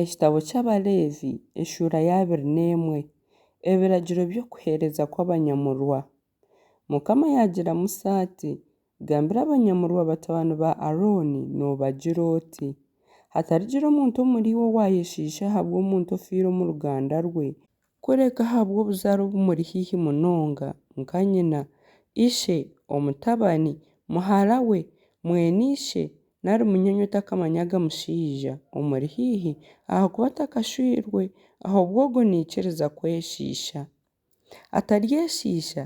Ekitabo ky'Abaleevi eshuura y'abiri n'emwe. Ebiragiro by'okuheereza kw'abanyamurwa. Mukama yaagira Musa ati, Gambira abanyamurwa batabani ba Arooni noobagira oti, Hatarigira omuntu omuriiwe owaayeshiisha ahabw'omuntu ofiire omu ruganda rwe, kureka ahabw'obuzaare obumuri haihi munonga, nka nyina, ishe, omutabani, muhara we, mwene ishe, nari munyaanya otakamanyaga mushaija, omuri haihi, ahakuba takashweirwe, ahobwe ogwo naikiriza kweshiisha. Ataryeshiisha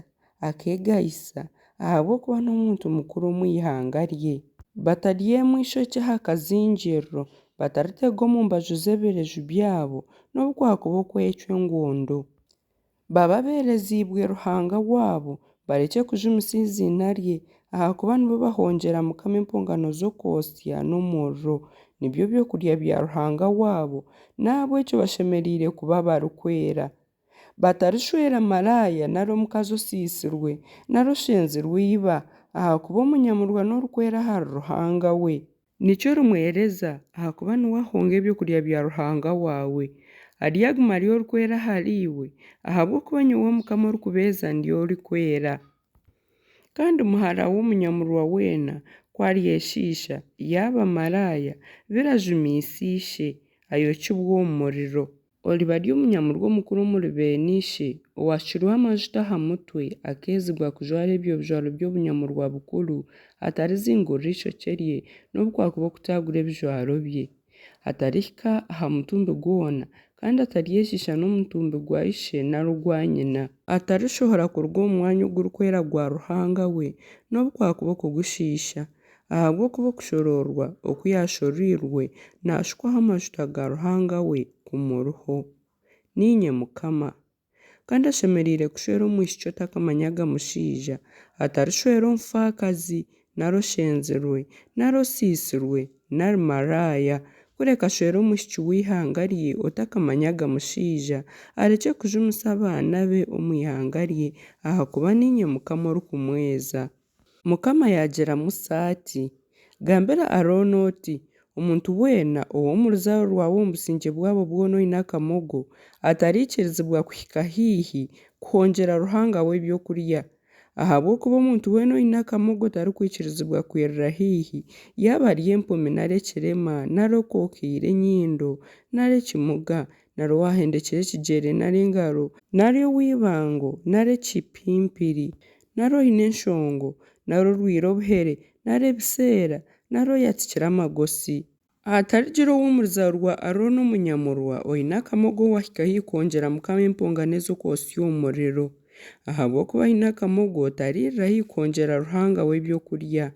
akeegayisa, ahabw'okuba n'omuntu mukuru omu ihanga rye. Bataryemwa eishokye aha kazingiriro, bataritega omu mbaju z'ebireju byabo, nobu kwakuba okwecwa engondo. Babe abeereziibwe Ruhanga waabo, barekye kujumisa eiziina rye, ahakuba nibo bahongyera Mukama empongano z'okwotsya n'omuriro, nibyo byokurya bya Ruhanga waabo, n'ahabw'ekyo bashemereire kuba abarikwera. Batarishwera maraaya nari omukazi osiisirwe, nari oshenzirwe iba, ahakuba omunyamurwa n'orikwera ahari Ruhanga we. Nikyo orimwereza, ahakuba niwe ahonga ebyokurya bya Ruhanga waawe. Aryaguma ari orikwera ahariiwe, ahabw'okuba nyowe Mukama orikubeeza ndi orikwera. Kandi muhara w'omunyamurwa weena, ku aryeshiisha, yaaba maraaya, biri ajumiise ishe, ayokibwe omu muriro. Oriba ari omunyamurwa omukuru omuri beene ishe, owaashukirweho amajuta aha mutwe, akeezibwa kujwara ebyo bijwaro by'obunyamurwa bukuru, atarizingurura eishokye rye, nobu kwakuba okutaagura ebijwaro bye. Atarihika aha mutumbi gwona, kandi ataryeshiisha n'omutumbi gwa ishe nari ogwa nyina. Atarishohora kuruga omu Mwanya Ogurikwera gwa Ruhanga we, nobu kwakuba okugushiisha, ahabw'okuba okushoroorwa oku yaashoroirwe naashukwaho amajuta ga Ruhanga we kumuriho. Niinye Mukama. Kandi ashemereire kushwera omwishiki otakamanyaga mushaija, atarishwera omufaakazi, nari oshenzirwe, nari osiisirwe, nari maraaya, kureka ashwere omwishiki w'eihanga rye otakamanyaga mushaija, arekye kujumisa abaana be omu ihanga rye, ahakuba niinye Mukama orikumweza. Mukama yaagira Musa ati, Gambira Arooni oti, Omuntu weena ow'omu ruzaaro rwawe omu busingye bwabo bwona oine akamogo, atariikirizibwa kuhika haihi kuhongyera Ruhanga we ebyokurya. Ahabw'okuba omuntu weena oine akamogo tarikwikirizibwa kwirira haihi, yaaba ari empumi nari ekirema nari okookaire enyindo nari ekimuga nari owaahendekire ekigyere nari engaro nari ow'eibango nari ekipimpiri nari oine enshongo nari orwaire obuhere nari ebiseera nari oyatsikire amagosi. Hatarigira ow'omu ruzaaro rwa Arooni omunyamurwa oine akamogo owaahika haihi kuhongyera Mukama empongano ez'okwotsya omu muriro, ahabw'okuba aine akamogo tariirira haihi kuhongyera Ruhanga we ebyokurya.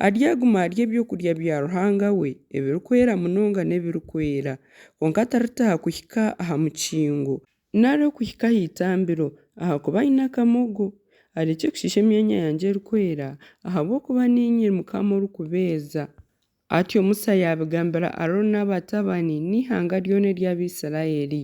Aryaguma arye ebyokurya bya Ruhanga we ebirikwera munonga n'ebirikwera, kwonka ataritaaha kuhika aha mukingo, nari okuhika aha itambiro, ahakuba aine akamogo, arekye kushiisha emyanya yangye erikwera, ahabw'okuba niinye Mukama orikubeeza. Atyo Musa yaabigambira Arooni n'abatabani n'eihanga ryona ery'Abaisiraeli.